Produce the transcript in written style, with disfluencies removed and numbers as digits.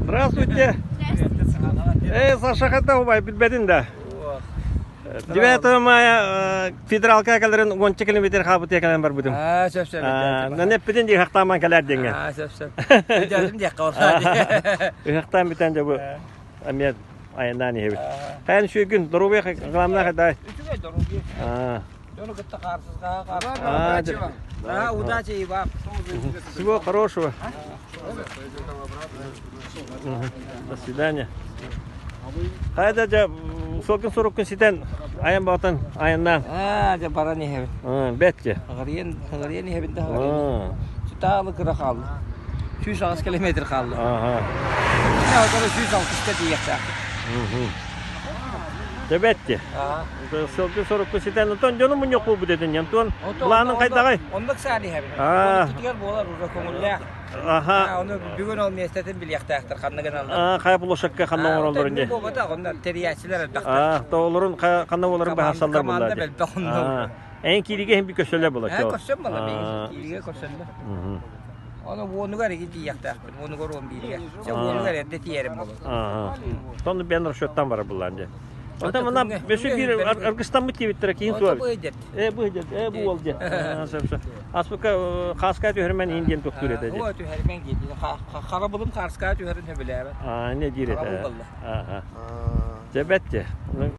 Здравствуйте. Эй, Саша хата убай билбэтин да. 9 мая федералка кэлэрин уонча километр хаабытыа кэлэн барбытым. Аа, сөп сөп. Нан эппитин дии ыһыахтааман кэлээр диэҥҥэ. Аа, сөп сөп. Өйдөөтүм диэххэ ол. Ыһыахтаан бүтэн дьэ бу эмиэ айаннаан иһэбит. Хайан үчүгэй доруобуйа главное хайдай. Үчүгэй доруобуйа. Аа. Дьону кытта хаарсызгаа хаарсызгаа. Да, удачи и вам. Всего хорошего. До свидания. Хайда дьэ суолгун соруккун ситэн айан баҕатан айаннаан. Аа, дьэ баран иһэбин. Бэт дьэ. Аҕырыйан, аҕырыйан иһэбин да аҕырыйан. Сутаалы кыра хаалла. 108 километр хаалла. Ага. Отора 160-ка тиийиэхтээхпит. Дьэ бэт дьэ. Сылгы сорукку ситэн, онтон дьону мунньук буолбут этин, Антон планын хайдаҕай? Оннук саан иһэбин. Оннуккутугар буолар уже көҥүллээх. Аха. Ону бүгүн ол миэстэтин билиэхтээхтэр ханна гыналлар. Аа, хайа площадка ханна оҥороллорун дии. Буолбатах, онно тэрийээччилэр элбэхтэр. Аа, тоолорун ханна буоларын баһарсаллар буолла. Команда элбэх онно. Эн кииригэ иһин би көсөлөр буолар. Ээ, көрсөн буолар, кииригэ көрсөллөр. Ону уонугар иги тиийиэхтээхпин, уонугар 11-гэ. Чэ, уонугар эрдэ тиийэрим буолар. Тону бен расчеттан барар буллаан дьэ. Онтон мына өссө биир аргыстаммыт диэбиттэрэ киин суол. Э бу дьэ, э бу уол дьэ. Сөп сөп. Аспыка хааска түһэрмэн иин диэн тохтуур этэ дьэ. Оо түһэрмэн диэн. Харабылым хаарска түһэрин сөбүлээбэт. Аа, не диир этэ. Ааха. Дьэ бэт дьэ.